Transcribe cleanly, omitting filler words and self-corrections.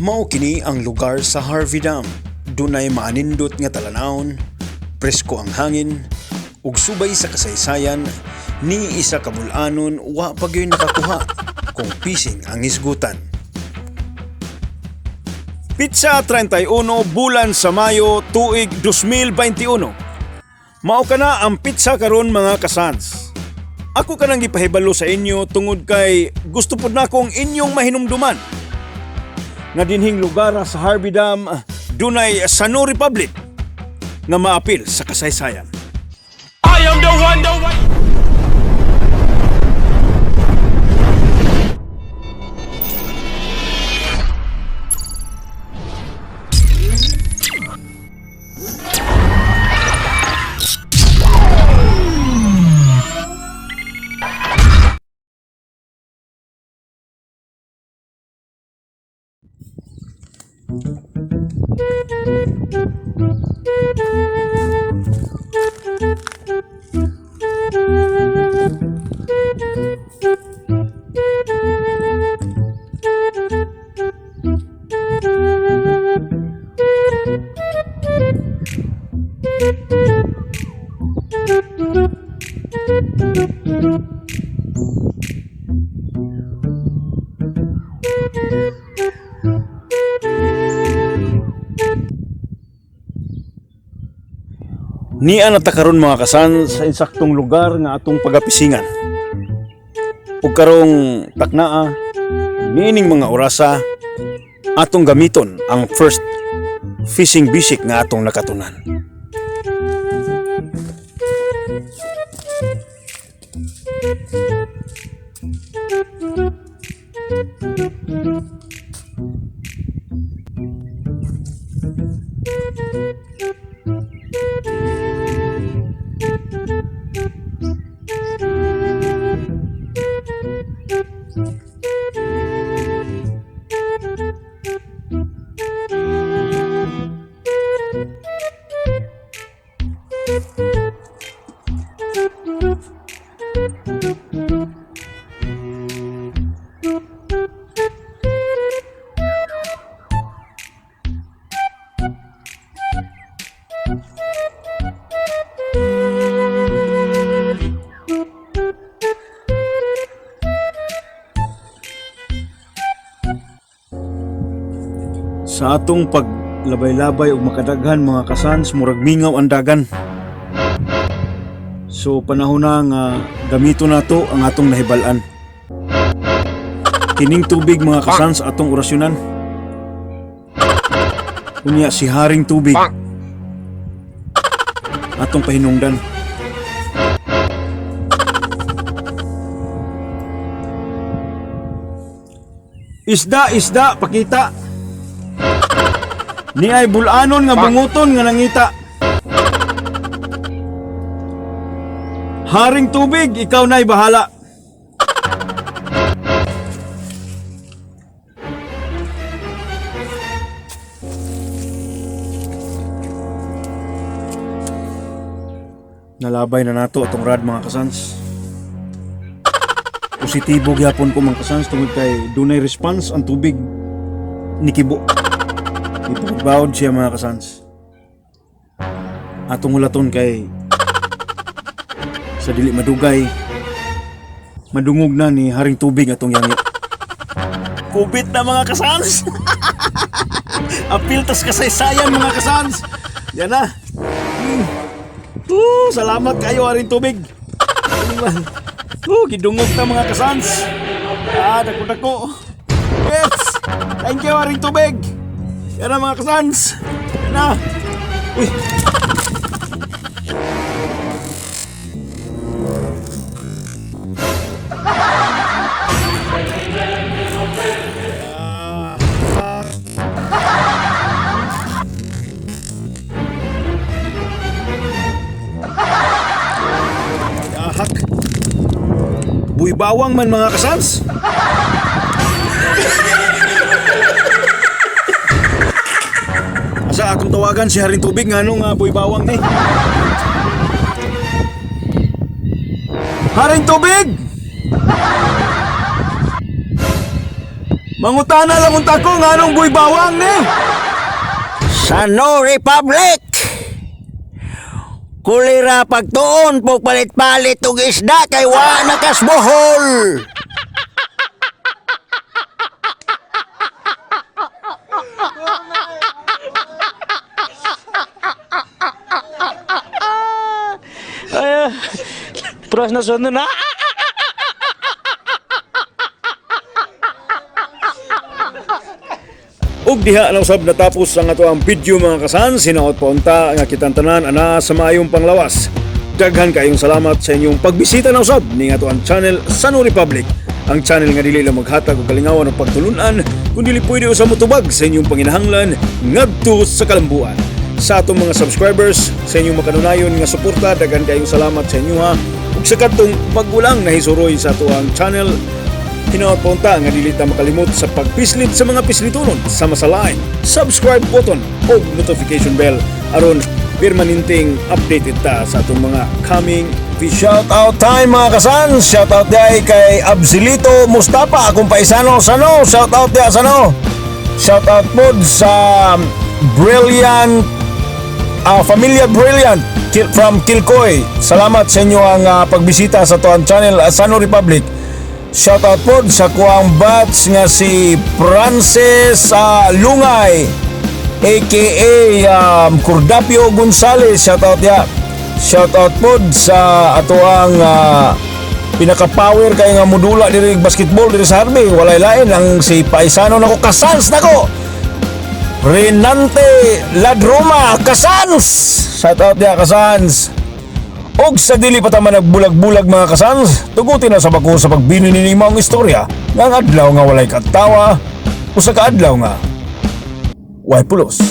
Mao kini ang lugar sa Harvey Dam. Dunay maanindot nga talanawon, presko ang hangin, ug subay sa kasaysayan ni isa ka bul-anon wa pa gyud nakakuha kung fishing ang hisgutan. Petsa 31 bulan sa Mayo tuig 2021. Mao kana ang petsa karon, mga kasans. Ako kanang gipahibalo sa inyo tungod kay gusto pud nakong inyong mahinumduman nga dinhing lugar sa Harvey Dam dunay Sano Republic nga maapil sa kasaysayan. I am the one, the one. Nia na ta karon, mga kasan, sa insaktong lugar nga atong pagapisingan. Ug karong taknaa niining mga orasa, atong gamiton ang first fishing basic nga atong nakatunan. Sa atong paglabay-labay ug makadaghan, mga kasans, murag mingaw ang dagan. So panahon na nga gamito nato ang atong nahibal-an. Kining tubig, mga kasans, atong orasyonan. Unya si Haring Tubig atong pahinungdan. Isda, isda, pakita. Ni ay bulanon nga bunguton nga nangita. Haring Tubig, ikaw na'y bahala. Nalabay na nato atong rod, mga kasans. Positibo gyapon ko, mga kasans, tungod kay dunay response ang tubig, nikibo. Ipagbaod siya, mga kasans. Atong hulaton kay sa dili madugay madungog na ni Haring Tubig atong yangit. Kubit na, mga kasans. Apil tas kasaysayan, mga kasans. Yan na. Salamat kayo, Haring Tubig. Gidungog ta, mga kasans. Ah, dako dako. Yes. Thank you, Haring Tubig. Yan na, mga kasans. Yan na. Uy. Ahak. Buy bawang man, mga kasans. Asa akong tawagan si Haring Tubig nga nga buy bawang ni? Haring Tubig! Mangutana lang unta ko nganong buy bawang ni. Sa No Republic. Kulira pagtuon po palit-palit og isda kay wa na kas Bohol. प्रश्न सोध्नु न। Ug diha na usab natapos ang ato ang video, mga kasan, sinaot pa unta nga kitang tanan ana sa maayong panglawas. Daghan kayong salamat sa inyong pagbisita na usab ning ato ang channel Sano Republic. Ang channel nga dili lang maghatag og kalingawan o pagtulunan, kun dili pwede usab motubag sa inyong panginahanglan ngadto sa kalambuan. Sa atong mga subscribers, sa inyong makanunayon nga suporta, daghan kayong salamat sa inyo ha. Ug sa kadtong bag-o lang nahisuroy sa ato ang channel, hinaot pa unta nga dili ta makalimot sa pagpislit sa mga pislitonon sama sa like, subscribe button o notification bell aron permanenteng updated ta sa atong mga coming video. Shout out time, mga kasan! Shout out diay kay Absilito Mustafa, akong paisano sano. Shout out diay sano. Shout out pod sa Brilliant Familia Brilliant from Kilkoy. Salamat sa inyo ang pagbisita sa tuang channel Sano Republic. Shout out po sa kuang batch nga si Francis Lungay aka Cordapio Gonzales. Shout out ya. Shout out po sa atoang pinaka-power kay nga modula diri basketball diri sa Harvey. Walay lain ang si paisano nako, kasans nako. Renante Ladroma Kasans. Shout out ya, Kasans. Og sa dili pa ta man nagbulag-bulag, mga kasans, tuguti na sa bako sa pagbini ni ang istorya nga ang adlaw nga walay katawa, usa ka adlaw nga way pulos.